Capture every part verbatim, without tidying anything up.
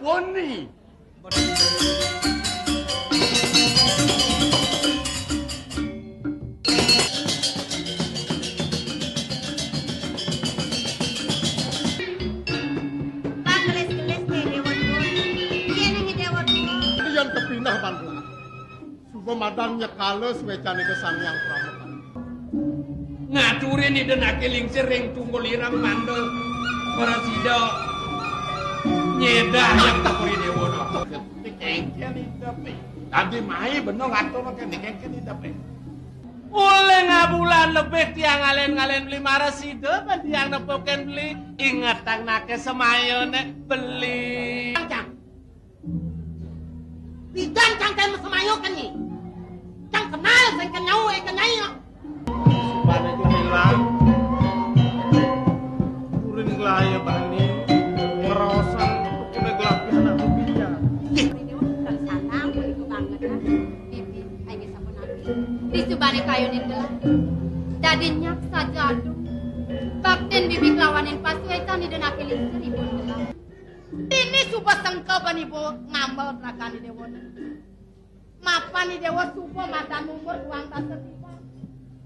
Poni. Panggelis-gelis nih Déwa Tuwun. Iyé ning Déwa Tuwun. Yan kepinah, Bang. Suba madan nyekala suécané ka Sang Hyang Pramodadi. Ngaturin Ida Naké Lingsir ring tunggul ireng mangda prasida nyédah yang tepuri déwa nata. Dikéngkén Ida, Pé. Dadi mai bena ngatur kéné, dikéngkén Ida, Pé. Olih ngabulan lebih tiang ngalen-ngalen beli marasida, ban tiang nepukin beli ingetang naké semayané beli. Cang. Pidan cang kén masemaya kén nyi. Cang kenal sing kén nyau, eh, kén nyai, ya. Bane Jumila. Kurin glaya bani ngraosang tekune gelapi anak bibia. Ih. Ini udah sanang, punika banget, ya. Bibi, ayo sampun ati. Disubane kayunin gelah. Dadi nyak saja aduh. Baktin bibi kelawanin pasuecan Ida Naké Lingsir ipun gelah. Dini suba sengkeb ibu ngambel telakane déwané. Mapan i déwa suba madan umur duang dasa tiga.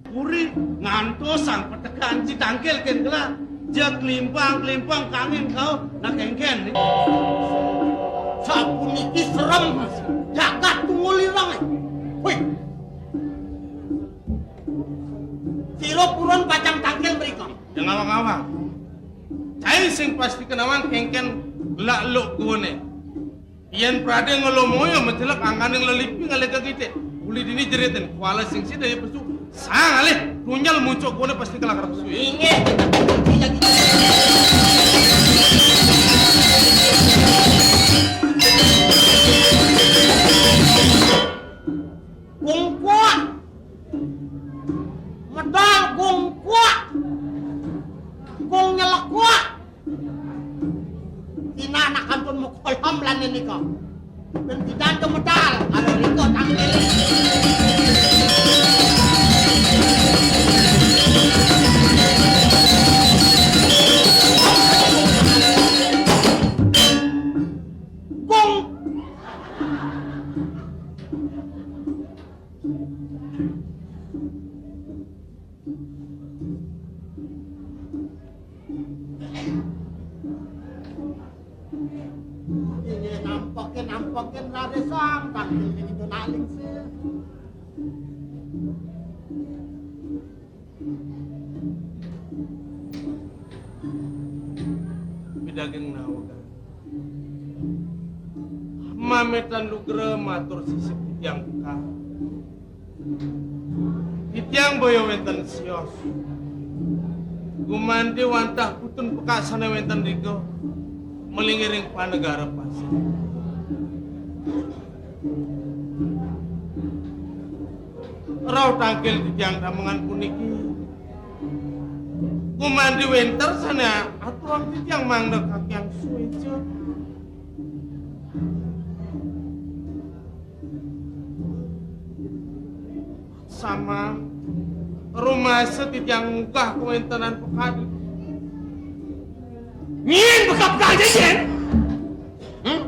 Puri ngantos sang petekan si tangkil kén gelah. Jeg klimpang-klimpang kangin kau nak kéngkén. Sapuniki serem jagat tunggul ireng. Wih. Sira purun pacang tangkil mrika. Ya ngawang-ngawang. Cai sing pasti kenawan kéngkén gelak luk guane. Yen prade ngelomaya mencelek angkaning lelipi ngalih ka kitik. Uli dini jeritin kuala sing sida ya pesu. Sang alih tunjal muncuk guane pasti kelakar pesu. Inggih. Gungkuak. Medal gungkuak. Gung nyelekuak. Dina anak kantun mukolom lan nika. Ben pidan ke medal, kalau riko tangkil. Gung. Inggih, nampekin, nampekin rarisang, tangkil ning Ida Naling sih. Pidaging nawegan. Mametan lugra matur sisip titiang pekak. Titiang boya wénten sios. Gumanti wantah putun pekak sané wénten rika, malinggih ring panegara pasih. Rauh tangkil titiang tamengan puniki. Gumanti wénten sané aturang titiang mangda kakiang suéca. Sama rumasa titiang munggah kawéntenan pekadi. Nyén bekap kaja nyén? Hmm?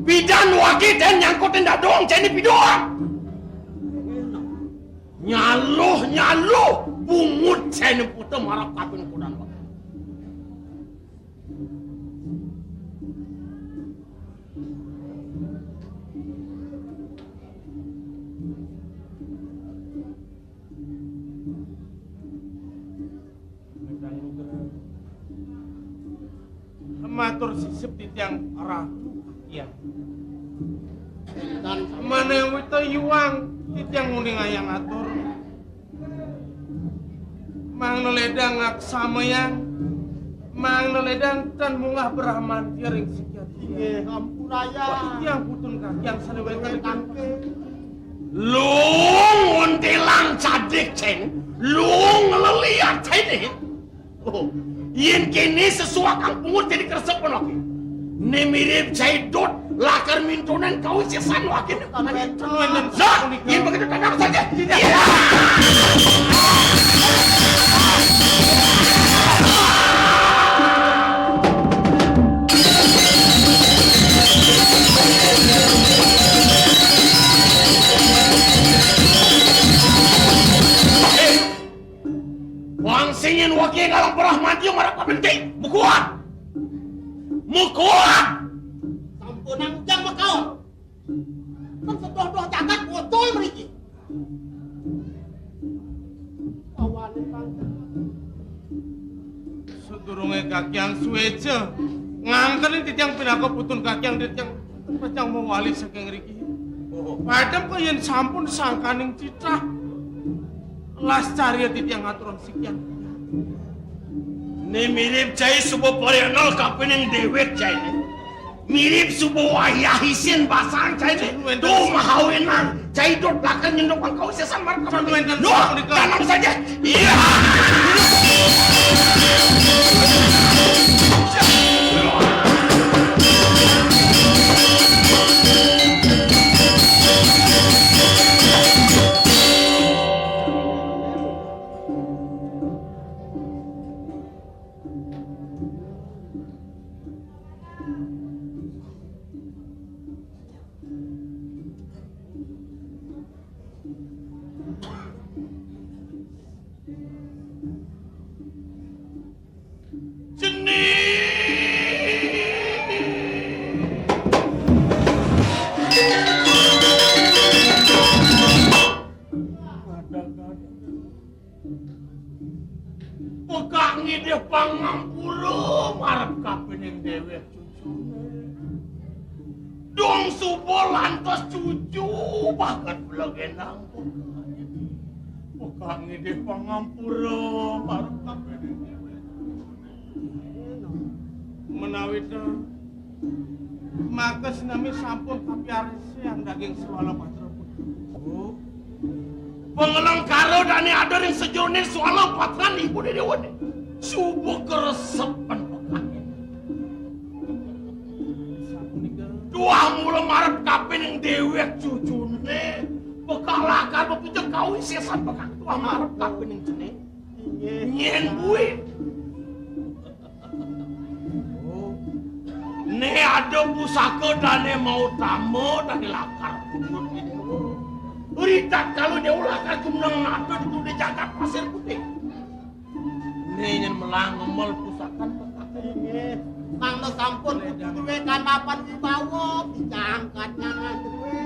Pidan wagi dan nyangkutin dadong ceni pidoang. Nyaluh, nyaluh, bungut ceni puta marap kapin kudan wagi. Matur sisip titiang ratu. Iya. Manéwita yuang titiang nguningayang atur. Mangda lédang ngaksamayang, mangda lédang tan munggah Brahmanti ring sikiat. Inggih, ampurayang. Wah, titiang putun kakiang sané wénten. Luung ontélang cadik, Cén. Luung ngleliat, Cén. Oh, yén kéné sesuakang pungut jadi kresep pun oké. Né mirip cai dot lakar mintunan kawisésan waké. Nah, yén begitu tangkap saja. Iya. Makaon. Sampunang ujang makaon. Kan sedoh-doh jagat bocor mriki. Kawane pangkat. Sadurunge Kakyang sueca ngangkeni titiang pinaka putun Kakyang, titiang pacang mawali saking riki. Oh. Padem kok yen sampun sangkaning citah. Las carya titiang ngaturang sikian. Ne mirip cai suba parenol kapining dewek cai ne. Mirip suba wayah isin basang cai ne. Duh, mahawenan. Cai dot lakar nyenduk pangkau sesan marka. Duh, tanam saja. Iya. Cening. Pekak ngidih pangampura marep kapining dewek cucune. Dong suba lantas cucu bakat blegenang pekak ngidih. Pekak ngidih pangampura marep kapining dewek. Menawi ta, maka sinami sampun kapiarsian daging swala patra punika. Oh. Pangalengkara dane ada ring sajeroning swala patran ibu dewane. Suba karesepen pekak. Sapunika. Tuah mula marep kapining dewek cucune. Pekak lakar mapuja kawisesan pekak tuah marep kapining cening. Inggih. Nyen buin. Oh. Ne ada pusaka dane mautama dane lakar punut ida. Uri tatkala dewa lakar jumeneng nata di tune jagat Pasir Putih. Ne nyen melang ngemel pusakan pekak. Inggih. Mangda sampun kudu duwe kandapan wibawa, dijangkat nyangan duwe.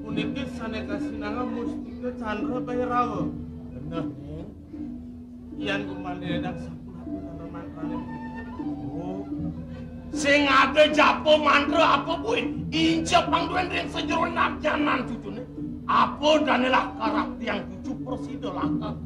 Puniki sane kasinangan mustika Candra Bhairawa. Bener, Ning. Yan gumanti dang sampun aku tanaman rane. Oh. Sing ada japa mantra apa, buin? Inca pang duwen ring sajeroning abjanan cucune. Apa dane lakar tiang cucu prasida lakar.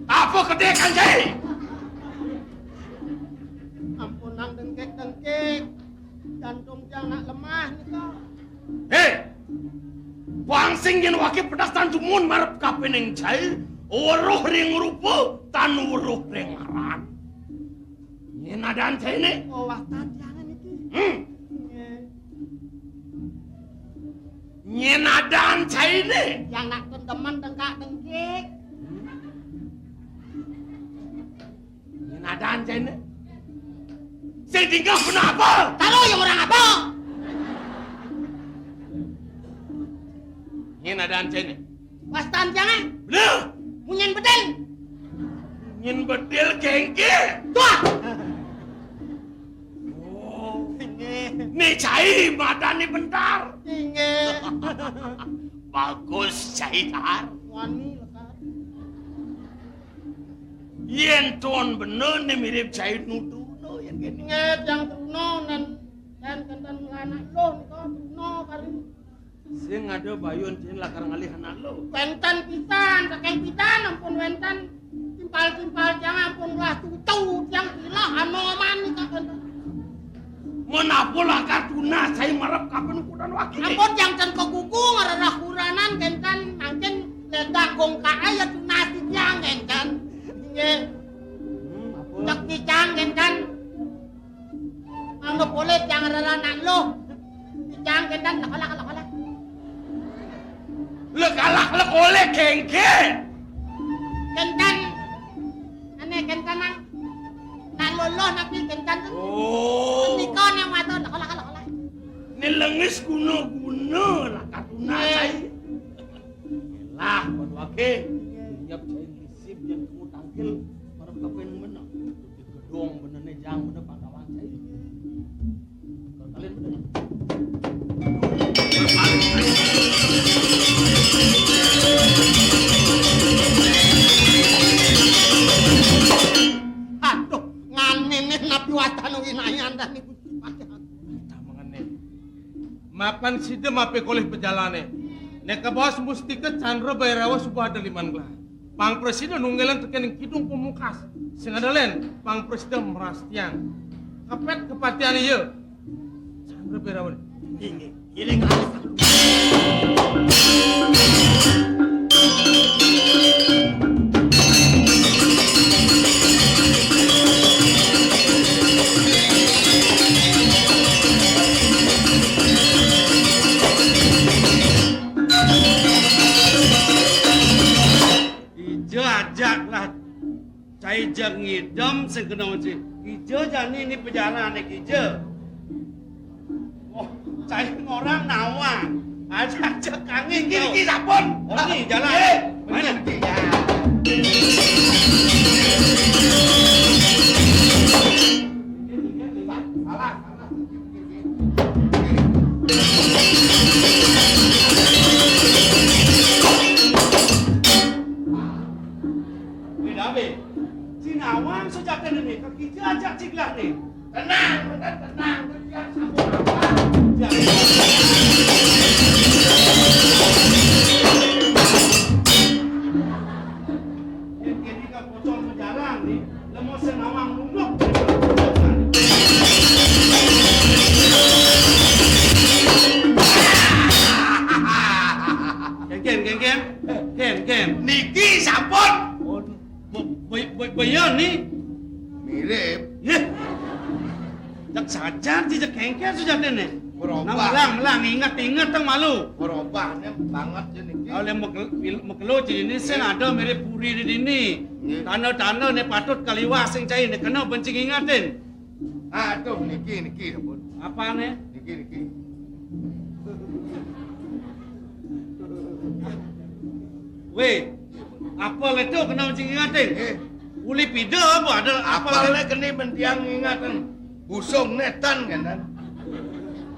Apa kedek, Kanjeng? Ampunang dengkek-dengkek. Jantung tiang nak lemah nika. Hé! Bang sing yen wake pedas tan dumun marep kapining jail, weruh ring rupa, tan weruh ring aran. Yen adan jaine. Oh, wastan tiange niki. Hmm. Nggih. Yen adan jaine. Yang nak ten demen dengkak-dengkik. Yen adan jaine. Sing dingeh ben apa? Karo yang orang apa? Yen adan jaine. Wastan jangan. Lho, munyen bedil. Munyen bedil kengke. Tuh. Oh. Inggih. Ni cai madani bentar. Inggih. Bagus cai tar. Wani lekar. Yen ton bener ne mirip jahit nuduno yen kene. Nggih, tiang Truna nen, nen kenten nglanak luh nika Truna kari. Sing ada bayun din lakar ngalih anak luh. Wenten pisan, saking pisan ampun wenten. Timpal-timpal tiang ampun ulah tutu, tiang pilah Anoman nika kenten. Menapa lakar tunas saya marep kapan ukuran wakil? Ampun tiang ten kegugu ngarerah kuranan kenten mangkin ledak gongkake ya tunas tiang kenten. Nggih. Hmm, apa? Cek pican kenten. Anggo boleh tiang ngarerah anak luh. Pican kenten lekolak lekolak. Lekalak leko Oleh kéngkén. Kénten. Ané kénten nang. Nang loloh napi kénten. Oh. Nika né matur, lha, lha, lha, lha. Né lengis guna-guna lah katunas. Nggih. Cai. Lah, kon wagé. Nyap cai lisip yang kamu tangkil, para kapén menang. Gedong bener né, jang bener pangkawang cai. Kalian bener. Aduh, nganéné napi wastana winayan dah niku. Tamangané. Mapan sida mapikolih pajalané. Né kabaos mustika Candra Bairawa suba ada liman gelah. Pang prasida nunggelan tekén ing Kidung Pamungkas. Sing ada lén, pang prasida mrastiang. Kapét kapatihan iya. Candra Bairawa. Inggih, inggih. Ija ajak lah. Cai jeg ngidem sing kena uji. Ija jani ni pajalané kija. Oh, cai ngorang nawang. Ajak jeg kangin. Niki, niki sampun. Oh, ni jalan. Nggih. Mana? Niki, ya. Salah. Wih, Dabe, sinawang sujatiné né, kakija ajak ciglah né. Tenang, tenang, tenang, tenang, sampun apa? Yén kéné kan pocong majalan né, lemo sing nawang nunduk. Kén, kén, kén, kén. Kén, kén. Niki sampun. Oh, be-, be-, be-, beya né. Mirip. Yéh. Jak sajan, jak kéngkén sujatiné. Berubah. Nah, melang, melang, inget, inget, tang malu. Berubahnya banget ya niki. Oleh mekelo ci ini sing ada mirip puri di dini. Nggih. Tanda-tanda né patut kaliwat sing cai né kena bencing ingetin. Aduh, niki, niki, ampun. Apané? Niki, niki. Wéh, apa leto kena bencing ingetin? Nggih. Uli pida apa ada apa? Apalé kena bentiang ingetin. Busung nétan kan.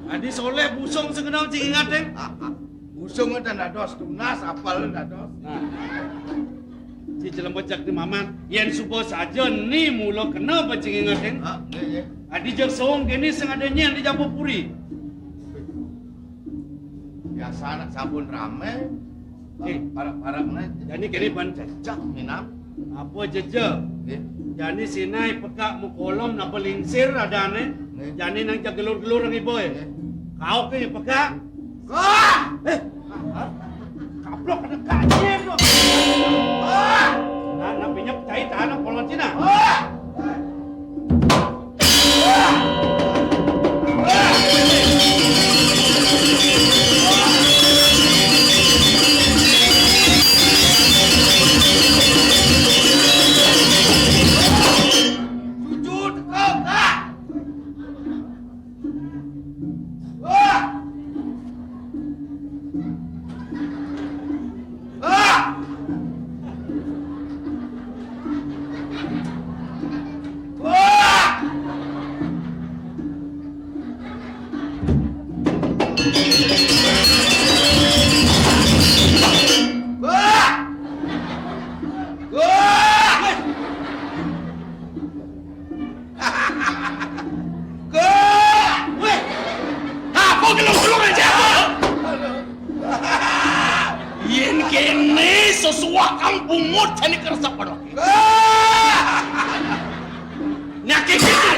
Adi Soleh busung sing kena cing ingat, eh? Ah, ah. Busung nétan dados tunas, apal dados. Nah. Si jelema jak di mamat, yén suba saja ni mula kena bajing ingat, eh? Ah, nggih, nggih. Adi jeg song kene sing ada nyén di Japur Puri. Biasa anak sabun ramé. Eh. Parak-parak né. Jani kene ban jejak minam. Apa jejak? Nggih. Jani sinai pekak mukolom napa lingsir adané. Nggih. Jani nang jak gelur-gelur nang iboy. Nggih. Kau ke pekak. Kah! Eh. Kaplok ada kancing tu. Ah! Nah, nak pinjam cai tanah kolon Cina. Ah! Cucu teka, Kak. Wah! Ah! Wah! Wah! Wah! Kok! Wéh! Apa gelung-gelung aja apa? Yén kéné sesuak kang bungut jani keresep padha. Nyakit gitu.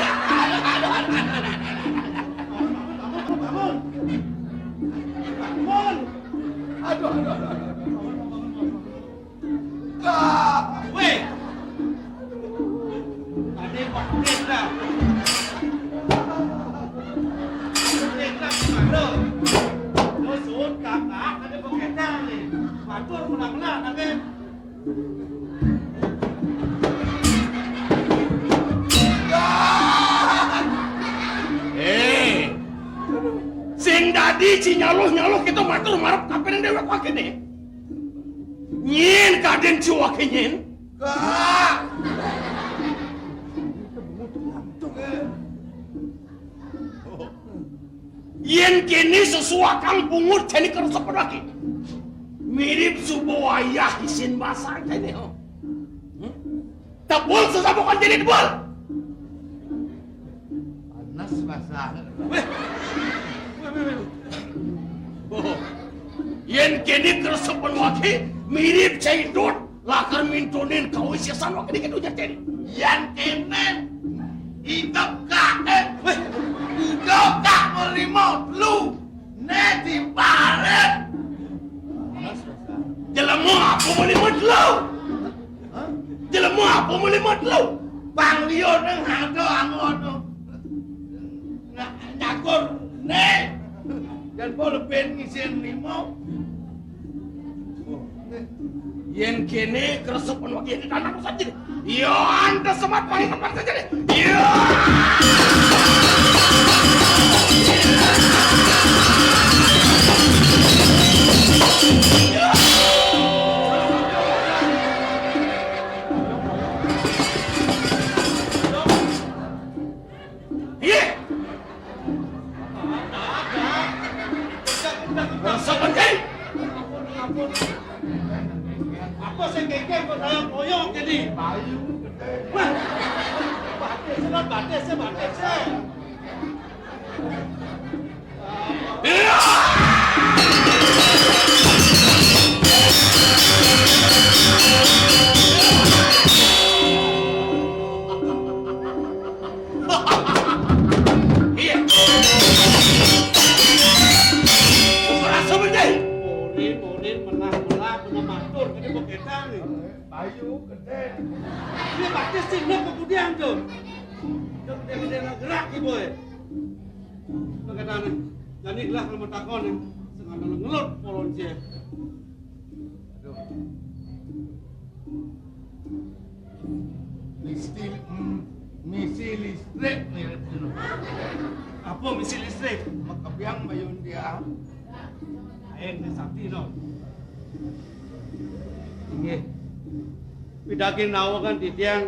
Aduh, aduh, aduh, aduh. Wéh. Ada pakai dah. Pakai dah kemana? Lo suut kakak ada pakai dah ni. Batur pulang Nah, tapi Eh, sing dadi ci nyaluh-nyaluh kita matur marep kapining déwék waké né. Nyén kadén ci waké nyén? Kak. Yén kéné sesuakang bungut jani keresepan lagi. Mirip suba wayah isin basang jani, oh. Hmm? Tebul sesabukan jani tebul. Panas basang. Wéh. Wéh, wéh, wéh. Oh. Yén kéné keresepan lagi mirip caidut. Lakar mintunin kawisésan waké dikit ujar Céri. Yan kéné, idep kaé, wéh, udah tak melimo telu, né di baret. Jelema apa melimo telu? Hah? Jelema apa melimo telu? Pang liya nang ada angon. Nah, nyakur né. Dan pol ben ngisin lima. Yén kéné keresepan waké di tanah pusat jadi. Iya, anta semat paling tepat saja deh. Iya. Iya. Rasa penting. Apa sing kéngkén kok saya koyok jadi? Wah, batis, batis, batis. Iya. Iya. Merasa bener. Murid, murid, menah-menah, menah matur, ini begitu nih. Bayu, gedé. Ini pasti sih, nak kemudian tuh. Gedé-gedé gerak, Ibu, ya. Perkataan, jadi gelah kalau takon, ya. Sengaja ngelut, polon, sih. Aduh. Misi, mm, misi listrik nih. Apa misi listrik? Makebiang mayun dia. Ain sakti no. Inggih. Pidarta nawakaken titiang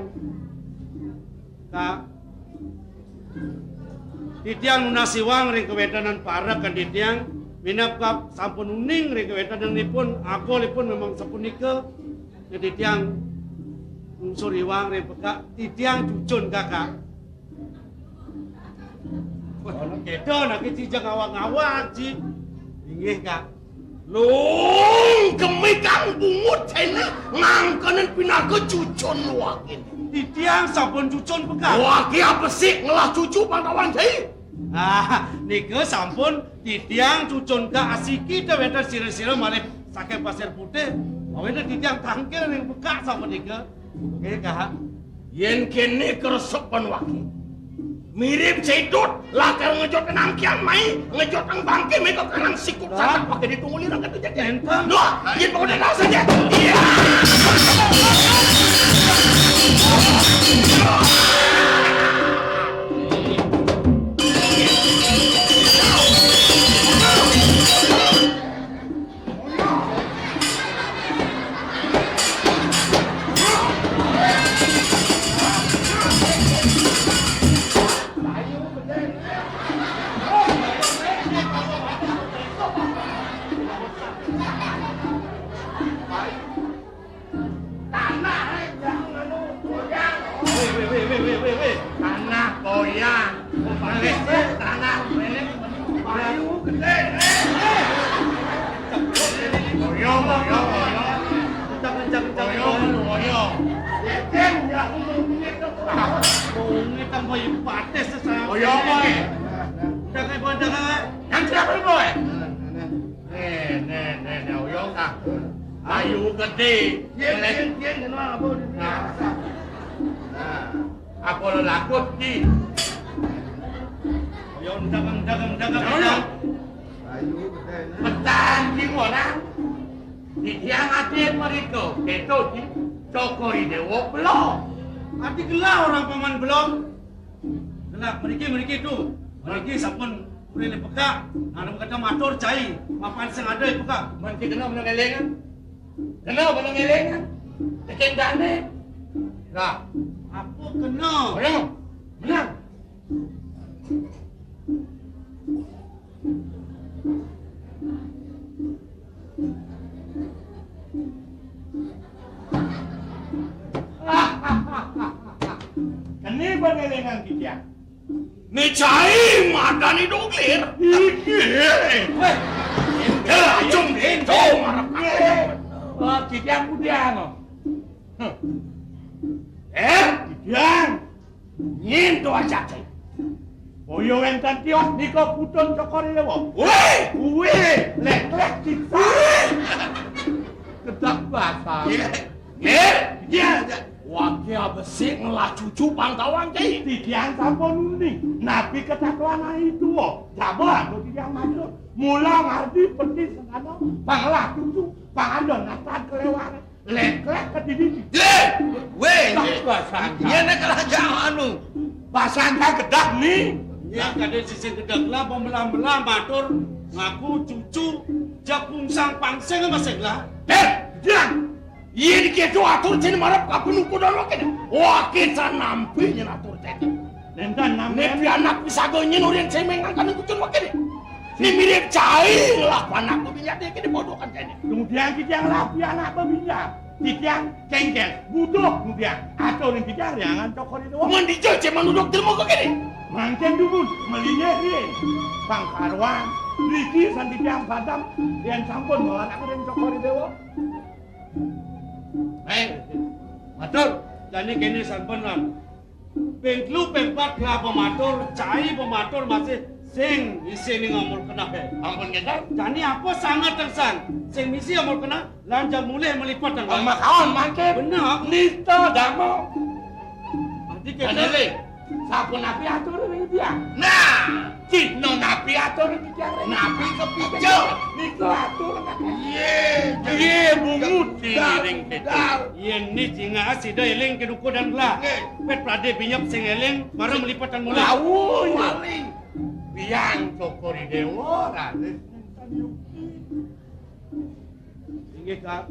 ka Titiang nunas iwang ring kawéntenan parek kan titiang, minab kap sampun uning ring kawéntenanipun, akulipun memang sapunika. Yen titiang nungsur iwang ring pekak, titiang cucun, Kakak. Wah, ana kéto, nak cijang awak-awak, Ji. Inggih, Kak. Lung kemikang bungut cainé ngangkenen pinaka cucun luakin. Titiang sampun cucun pekak. Waki apa sih ngelah cucu pangtawan cai? Ah, nika sampun titiang cucun ka asiki té wénten sira-sira malih saking Pasir Putih. Awénten titiang tangkil ring pekak sampun nika. Nggih, Kak. Yén kéné keresepan waki. Mirip sidut, lakar ngejot nangkian mai, ngejot nang bangké, mega karang sikut sanak pakai ditunguli rakyat itu jadi. Entah. Loh, yén pokoknya tahu saja. Iya. Tanah, eh, jangan, anu, goyang. Wéh, wéh, wéh, wéh, wéh, wéh, wéh. Tanah goyang. Balik, eh, tanah, balik. Bayu gedé, eh, eh. Goyang, goyang, goyang. Kencang, kencang, kencang. Goyang, goyang. Écén, ya, aku mau ngomongin tuh. Mau ngomongin tambah ibadah sesama. Goyang, boy. Jangan, boy, jangan. Yang siapa, boy? Né, né, né, né, uyang, ah. Ayu gedé. Yén, yén, yén, kenal apa? Nah. Nah, apa lo lakut ki? Uyang dagang, dagang, dagang, dagang. Ayu gedé. Petang ki ora. Titiang atin mrika, kéto, Ji. Cokor I Déwa belog. Ati gelah orang paman belog. Gelah mriki, mriki tu. Mriki sampun urip pekak. Anu kata matur cai, mapan sing ada pekak. Mriki kena menang elingan. Kena menang elingan. Tekén dané. Lah, apa kena? Menang. Menang. Kené pangelingan titiang. Né cai madani doglir. Inggih. Wéh. Inggih, acung, inggih. Wah, titiang kudiang. Huh. Eh, titiang. Nyén to ajak cai. Boya wénten tios nika putun Cokor I Déwa. Wéh! Wéh! Lék-lék kita. Kedah basa. Iya. Iya. Iya. Wagya besik ngelah cucu pang tawang cai. Titiang sampun uning. Napi katatuan ayu tuwa. Jaba aku titiang matur. Mula ngardi peti sengkana pang ngelah cucu pang ada natan kelewat. Lék-lék ka dini. Yé! Wéh, tak basang. Yé, nek kerajaan anu. Basang ka gedeg ni. Yé, kadé sisi gedeg lah, pembelah-belah matur ngaku cucu, jak pungsang pangsing masih lah. Eh, Jang. Yé dikéto atur sing marep ka penuku dolo kéné. Wah, kita nampi nyén atur tété. Nénten nampi. Né pianak pisaga nyén urip sing mengangkane kucun wakéné. Né mirip cai lah panak bebinjak dia kéné bodoh kan cai. Kemudian titiang lah pianak bebinjak. Titiang kéngkén, butuh kemudian. Atur ning titiang riangan Cokor I Déwa. Mun dija cai manuduk jelema kéné. Mangkin dumun, melinyih riin. Pangkaruan, riki san titiang padam, yén sampun mawan aku ring Cokor I Déwa. Eh, matur, jani kéné sampun lan. Ping telu, ping pat lah pematur, cai pematur masih sing misi ning Amur Kenah, eh. Ampun, Géndang. Jani apa sanget tengsan? Sing misi Amur Kenah, lan jag mulih melipat nang. Makaon mangkin. Bener. Nista dama. Adi kéto. Sapunapi atur ring titiang? Nah, cihna napi atur ring titiang ring? Napi kapica? Nika atur. Yé, yé, bungut ring titiang. Yén ni cingak sida éling ka dukudan gelah. Nggih. Pét pradé binyep sing éling, mara melipetan mulih. Lawuh, malih. Biang Cokor I Déwa, raris nénten yukti. Inggih, Kak.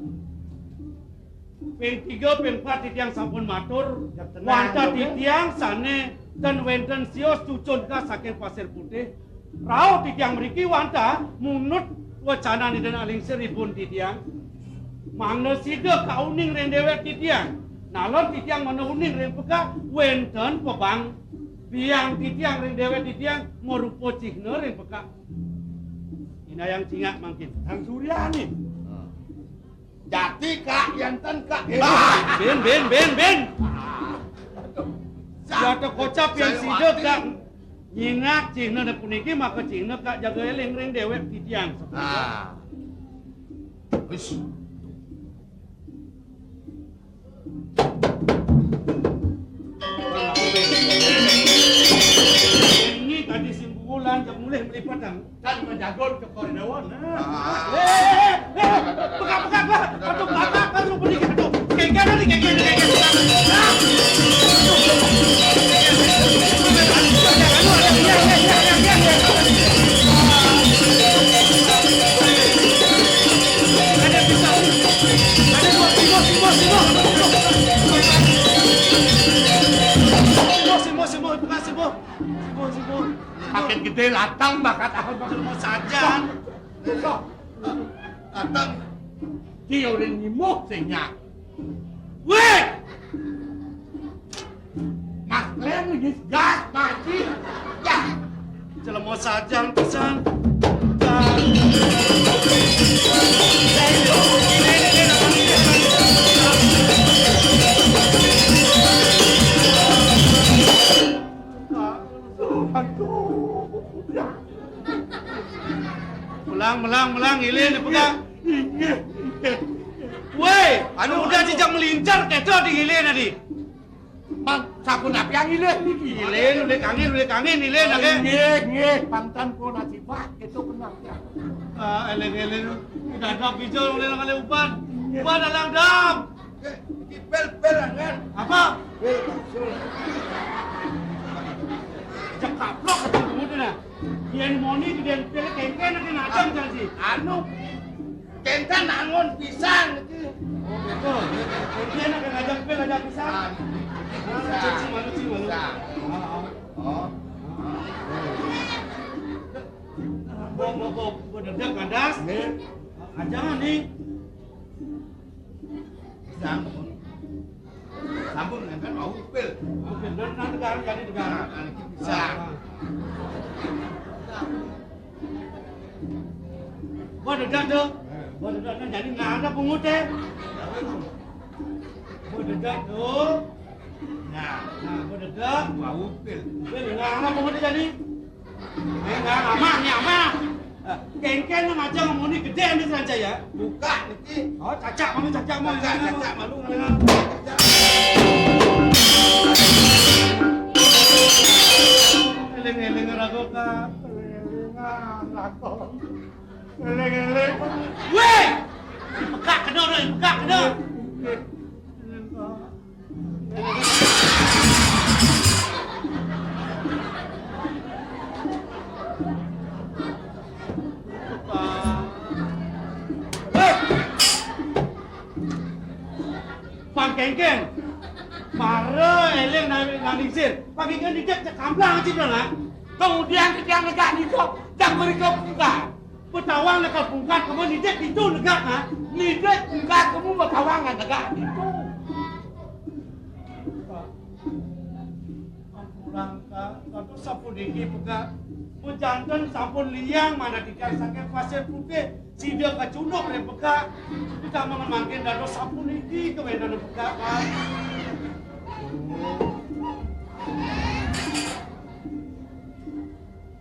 Ping tiga, ping pat titiang sampun matur, ya, tenang, wantah ya, titiang sané ten wénten sios cucun ka saking Pasir Putih. Rauh titiang mriki wantah munut wecanan Ida Alingsir ibun titiang. Mangda sida kauning ring déwék titiang. Nalon titiang mangda uning ring pekak wénten pebang. Biang titiang ring déwék titiang marupa cihna ring pekak. Inayang cingak mangkin. Sang Suryani. Jati, Kak, yén ten, Kak. Bin, bin, bin, bin. Ya teka kocap yén sida, Kak. Nyingak cihna puniki maka cihna, Kak, jaga éling ring déwék titiang. Ah. Wis. Ini tadi sing bulan jam mulih melipat, Kang. Kan menjagon ke koridor. Nah. Ah. Eh, eh, eh, eh, pegak-pegak lah. Aduh, pegak, aduh, beri, aduh. Kengkeng nih, kengkeng, kengkeng. Ah. Ada pisau. Ada dua, tiga, tiga, tiga. Simbol, simbol, simbol, bukan simbol. Simbol, simbol. Sakit gedé latang bakat ahal bakat. Rumah sajan. Sok. Latang. Dia udah nyimuh sing nyak. Wéh! Mas Klen lagi gas mati. Ya. Jelema sajan pisan. Aduh. Melang, melang, melang, ilin dipegang. Inggih, inggih. Woi, anu udah dijak melincar, kéto di ilin tadi. Mang, sapunapi angin niki? Ilin, ulik angin, ulik angin, ilin, oh, oké. Nggih, nggih, pang ten pun nasibah, kéto bener. Ah, eling-eling, dadak bijil oleh ngalih uban. Uban alang dam. Eh, iki pil, pil, kan? Apa? Pil, kapsul. Cekaplok ketemu dia nah. Yen moni gedén pil kéngkén ké ngajeng janji. Anu, kéngkén nangun pisan iki. Oh, gitu. Kéngkén ké ngajeng pil aja pisan. Ah, gitu. Ah, pisan. Cik, cik, malu, cik, malu. Pisan. Ah, ah. Oh. Gua, gua, gua, gua dedek kandas. Nggih. Aja nih. Sampun. Sampun, kan mau upil. Upil, dan nanti sekarang jadi negara. Nah, kan iki bisa. Gua dedek tuh. Gua dedek kan jadi nggak ada pungut ya. Gua dedek tuh. Nah, nah, gua dedek. Mau upil. Upil, nggak ada pungut jadi. Né, nah, amah, né, amah. Eh, kéngkén nang aja ngomongné gedé ambil saja ya. Buka niki. Oh, cacak malu, cacak malu. Cacak, cacak malu. Eling-eling ora kok, Kak. Eling-eling ora kok. Eling-eling. Wéh! Dipekak kena, Doi, dipekak kena. Pang kéngkén. Mara éling nang, nang lingsir. Pang kéngkén dikit cek kamplang aja dong, ah. Kemudian kita negak dikit, cek berikut buka. Petawang lekad bungkat kamu nidik ditu negak, ha? Nidik bungkat kamu petawang negak ditu. Ampura, Kak. Dados sapuniki, Kak? Méjanten sampun liang manah titiang saking Pasir Putih, sida kacunduk ring pekak. Ditambahan mangkin dados sapuniki kawéntenan pekak, Kak.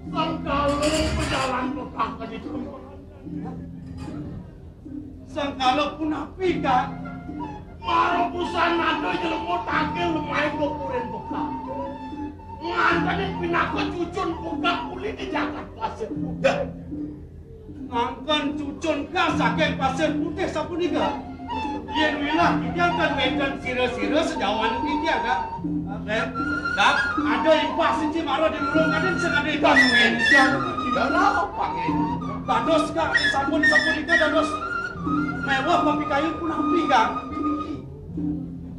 Sangkala pejalan pekak kadi trombongan. Sangkala punapi, Kak? Mara busan ada jelema tangkil lemai kukurin pekak. Ngantenin pinaka cucun pekak uli di jagat Pasir Putih. Ngangken cucun ka saking Pasir Putih sapunika. Yén wilah titiang tan wénten sira-sira sajauhan titiang, Kak. Kak, ada impas sing mara di lurung kadén sing ada impas. Tan wénten. Dados, Kak, sampun sapunika dados méweh papikayun punapi, Kak?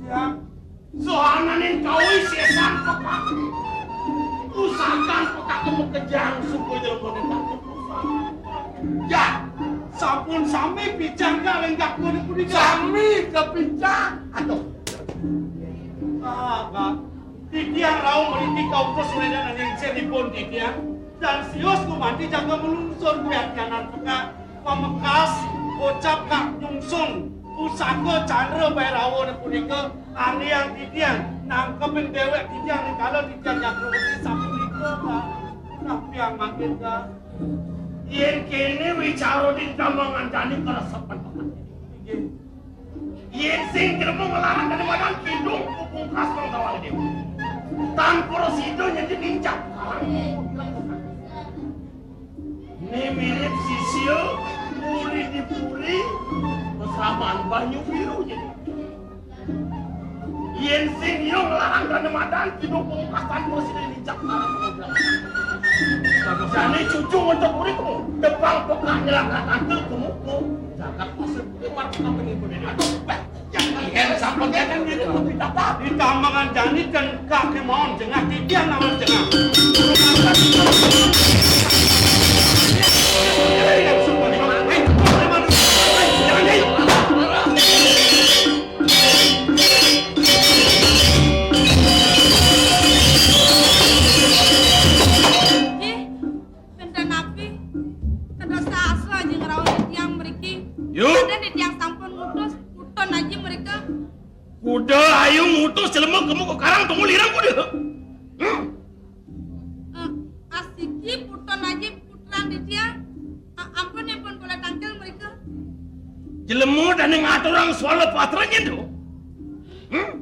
Titiang Sohananing kawisésan pekak. Rusakan pekak makejang suku jelemané takut rusak. Ya, sampun sami picang ka lenggak punika. Sami kapicang. Aduh. Ah, Kak. Titiang rauh mriki kautus wénten ing siripun titiang. Dan sios gumanti jaga melungsur kuwi atyanan pekak. Pamekas, kocap kang nyungsung pusaka Candra Bairawa punika, anggéang titiang nangkepin déwék titiang rikala titiang nyakruweti sapunika, Kak. Napiang mangkin, Kak? Yén kéné wicara di tambangan jani karesepan banget. Inggih. Yén sing jelema nglarang dadi madan kidung pupungkas nang tawang déwa. Tan prasida nyadi nincap. Né mirip sisia puri di puri, pesaman banyu biru jadi. Yén sing iya nglarang dadi madan kidung pungkasan prasida nincap. Jani cucu ngontok uripmu, tepang pekak nyelak tante kumuku. Jagat pasir putih marang kampung ibu ini. Aduh, bah. Yang ikan sampun jangan gitu. Ditambangan jani dan kaki mohon jengah titian lawan jengah. Ih, benten napi? Kada sasa aja ngrauh titiang mriki. Yu. Kadén titiang sampun ngutus putun aja mereka. Kuda ayu ngutus jelema kemu ka karang tunggu lirang kuda. Hmm. Eh, asiki putun aja putran titiang. A-, ampun, ampun kula tangkil mereka. Jelema dane ngaturang swala patra nyen to. Hmm.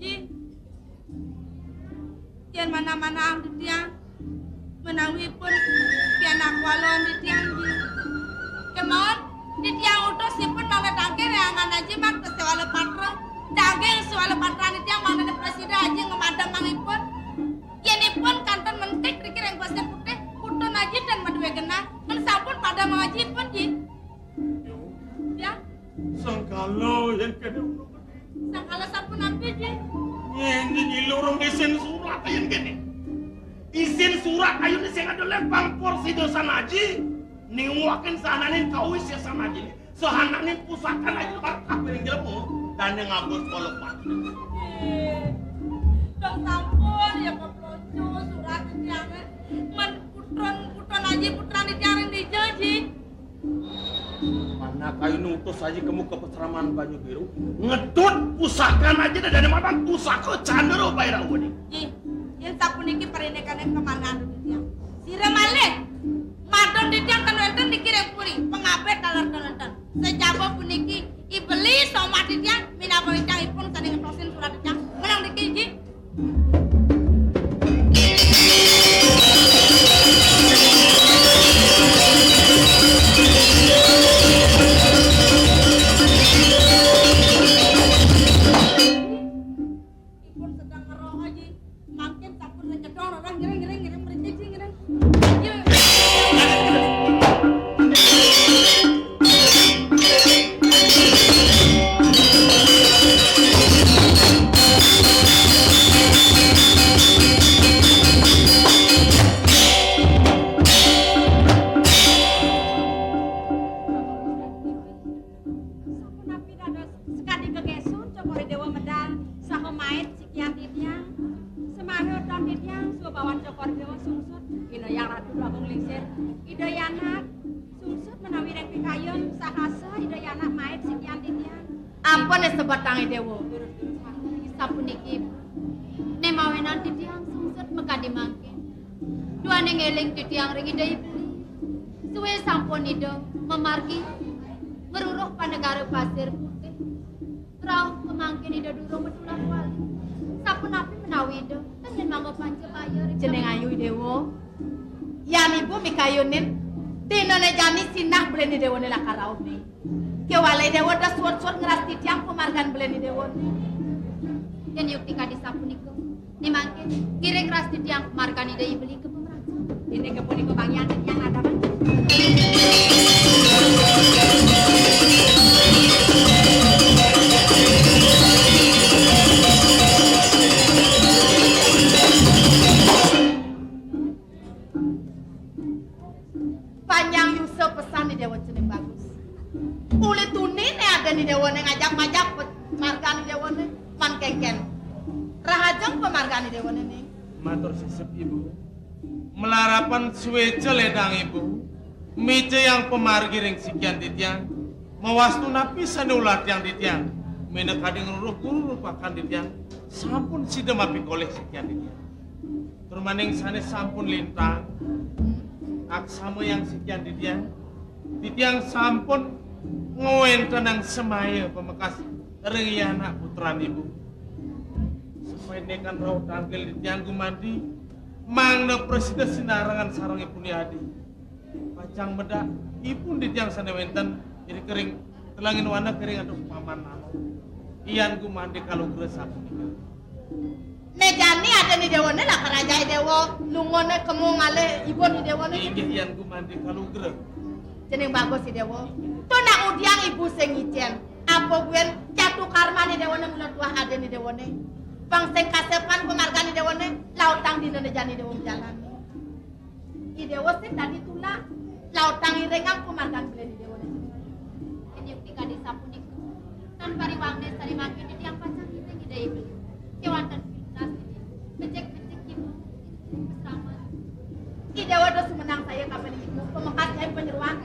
Ih. Yén mana-mana ang titiang. Menawi pun pianak walon titiang, Ji. Kemawon titiang utus ipun mangda tangkil ring anggan aji mat ka Sewala Patra. Daging Sewala Patra titiang mangda prasida aji ngamademang ipun. Yen ipun kantun mentik riki ring Pasir Putih, kutun aji tan madué genah. Men sampun pademang aji ipun, Ji. Yo. Ya. Sangkala yen kéné ulun gedé. Sangkala sapunapi, Ji? Nyén nyilurang isin surat yen kéné. Isin surat ayuné sing ada lempang porsi dosan aji. Ning wakin sahananing kawis ya sanaji. Sahananing pusaka aji bakal piring jelema. Dané ngabus kolopan. Dong sampun ya keplonco surat tiangé. Men putran, putran aji putran tiangé dija, Ji. Anak ayu nutus aja kemu ke pasraman Banyu Biru. Ngedut pusaka aja dah dari mana pusaka Candra Bairawa nih. Ji, yen sapuniki parinikané kamangan titiang. Sira malih madon titiang ten wénten niki ring puri, pangabih taler ten wénten. Sajaba puniki I Beli somat titiang, minabang titiang ipun sané ngetosin surat titiang. Menang niki, Ji. Ipun sedang ngeroh aja. Mangkin sampun nyedong orang ngiring, ngiring, ngiring, merinci, ngiring. Ayo. Sapunapi dados sekadi gegesun Cokor I Déwa medal saha maid sikian titiang, semahe ton titiang subawan Cokor I Déwa sungsut, Ida Hyang Ratu Agung Lingsir, Ida Yanak, sungsut menawi ring pikayun, sahasa Ida Yanak maid sikian titiang. Ampun sebetang I Déwa. Sapuniki, né mawinan titiang sungsut makadi mangkin. Duaning éling titiang ring Ida I Beli. Sué sampun Ida mamargi ngruruh panegara Pasir Putih. Rauh pamangkin Ida durung matulak wali. Sapunapi menawi Ida ten yén mangga panca baya ring Jeneng ayu I Déwa. Yan ibu mikayunin, dinané jani sinah beliné déwané lakar rauh né. Kéwala I Déwa dah suud-suud ngrastitiang pamargan beliné déwané. Yén yukti kadi sapunika, né mangkin ngiring rastitiang pamargan Ida I Beli ka pamrajan. Inggih punika panggihan titiang nadaman. Panjang yusa pesan I Déwa cening bagus. Uli tuni né ada I Déwané ngajak-majak pe-, margan I Déwané man kéngkén. Rahajeng pamargan I Déwané ning. Matur sisip, Ibu. Malarapan suéca ledang Ibu, micayang pamargi ring sikian titiang, mawastu napi sané ulatiang titiang, minakadi ngruruh guru rupakan titiang, sampun sida mapikolih sikian titiang. Tur maning sané sampun lintang, aksama yang sikian titiang, titiang sampun ngwéntenang semaya pamekas ring anak putran Ibu. Sapaindikan rauh tangkil titiang gumanti, mangda prasida sinarengan sareng ipun yadi. Pacang medak, ipun titiang sané wénten, iri kering, telengin wana kering aduh paman nano. Iyan gumanti kalugra sapunika. Né jani ada I Déwané lakar ajak I Déwa, lungané kemu ngalih ibun I Déwané. Inggih, yan gumanti kalugra. Cening bagus I Déwa. To nak ngudiang ibu sing icén. Apa buin catu karman I Déwané mula tuah ada I Déwané. Pang sing kasepan pamargan I Déwané, lautang dinané jani I Déwa majalan. I Déwa sing dadi tulak, lautang iringang pamargan beliné I Déwané. Yén yukti kadi sapunika, tan pariwangné sari mangkin titiang pacang ngiring Ida I Beli. Kéwanten pintas titiang. Becik-becik ibu. Selamat. I Déwa dos menang saya kapan ibu. Pamekas nyai panyeroan.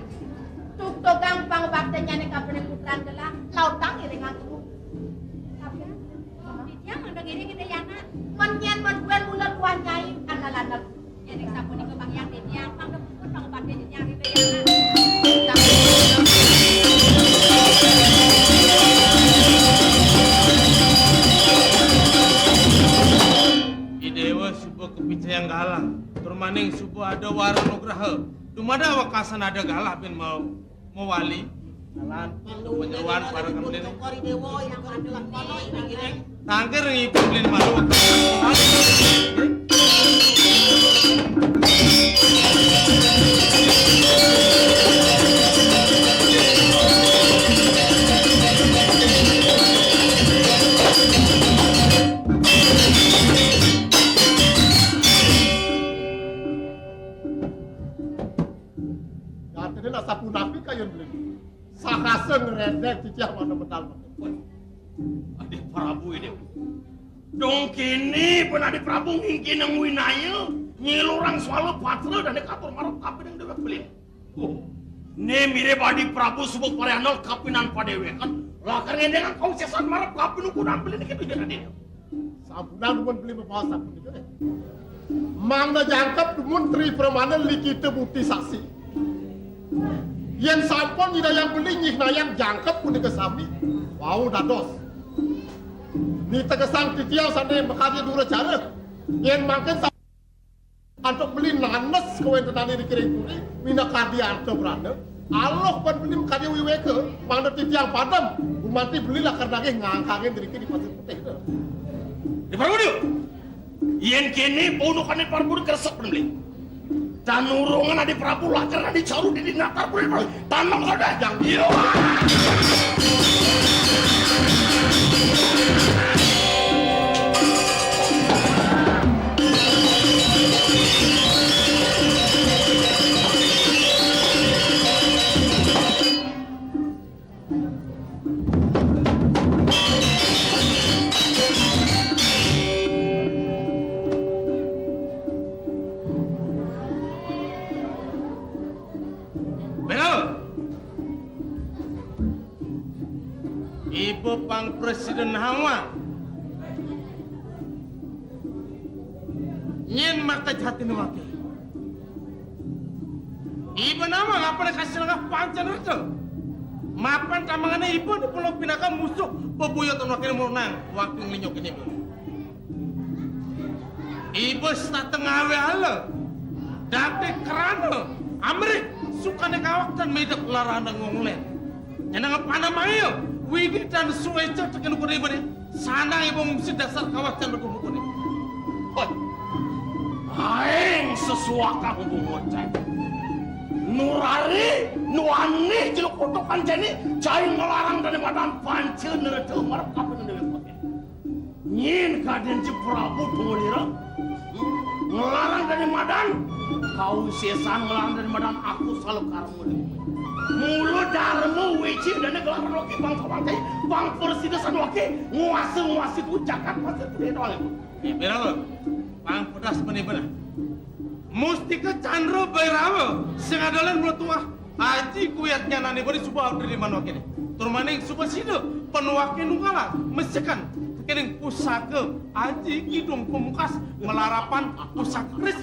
Tugtugang pangubaktinnyané kapan putran gelah, lautang iringang ibu. Tapi, titiang mangda ngiring Ida Yana. Men nyén men buin mula tuah nyai, andalan Yéning sapunika panggihan titiang, pangda puput pangubaktin titiang ring Ida Yana. I Déwa suba kapicayang galah, tur Ning suba ada wara nugraha. Dumadak wekasan ada galah bin mau mawali. Jalan penyeruan para kemlin. Tangkir ngipi kemlin malu. Artine nak sapunapi kayun beli. Sahasa ngeredek cicih mana medal. Woi, Adi Prabu ini. Dong kini pun Adi Prabu ngingkin yang winaya, nyilurang swala patra dan katur marep kapining dewek beli. Oh, ne mirip Adi Prabu suba pariandal kapinan padewekan, lakar ngendengang kausesan marep kapining kudan beli niki tujuan Adi. Sampunang dumun beli mabaos sapunika. Mangda jangkep dumun Tri Pramana likita bukti saksi. Yen sampun nyidayang beli nyihnayang jangkep punika sami, wau dados. Nitegesang titiang sane makadi dura cara. Yen mangkin sa- Antuk beli nanes kawentenane ring puri, minakadi arta brana. Aluh pan beli makadi wiweka, mangda titiang padem, gumanti beli lakar nagih ngangkangin driki di Pasir Putih. Di Parwudi. Yen kene paundukane Parwudi kresek pan beli. Tan nurungan Adi Prabu lakar adi caru di natar puri. Tandang kada. Iya. Bener. Iba pang presiden Hawa. Nyen maka jati nuwake. Iba nama ngapane kasih lengah pancan itu. Mapan tamangane iba di pulau pinaka musuh bebuyutan wakil murnang wakil ngelinyok ini. Iba setata ngawe ala, dadi krana amrih sukane kawaktan midep larana ngonglen. Nyeneng panamaya, widi tan sueca tekan ukune iba ne, sanang iba ngungsi dasar kawaktan regu mukune. Hoi. Aing sesuakang bungut cai. Nurari, nuani jeluk kutuk kanceni, cai ngelarang dane madan panca nereda marep kapining dewek. Nyin kadin ci Prabu Tungulira. Ngelarang dane madan. Kausesan ngelarang dane madan aku salu karmu. Mula darma weci dane gelaran waki bangsa bangsa bang presida san waki nguasa nguasi tu jagat pasir putih doang itu. Pira lo? Pang pedas meni benar. Mustika Chandra Bairawa sing adolan mula tuah. Aji kuwi atnyanane bari suba abdi di manwa kene. Tur maning suba sida panuwake nungkala mesekan kening pusaka Aji Kidung Pamungkas malarapan pusaka keris.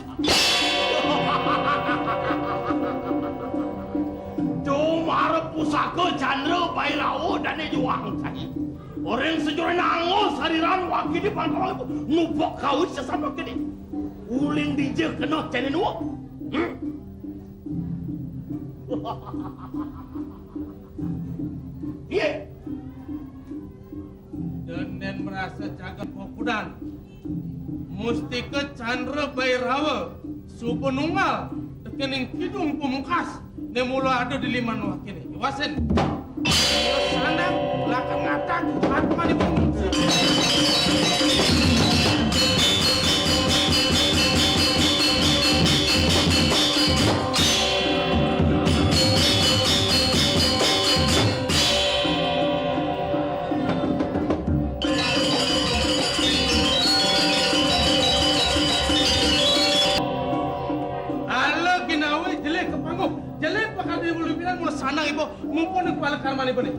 Tumar pusaka Chandra Bairawa dane juang cai. Orang sejure nango sariran wakili pangkawang nubok kawis sesan wakili. Uling dija kena cene nuwak. Hmm? Iya. Denen merasa jagat kokudan. Mustika Chandra Bairawa suba nunggal tekening Kidung Pamungkas ne mula ada di liman wakene. Iwasin. Sana lakar ngatak atmanipun. Ala ginawe jelek ke panggung. Jelek bakal di bulu bilang mula sanang ibu mumpun kepala karman ibu nih.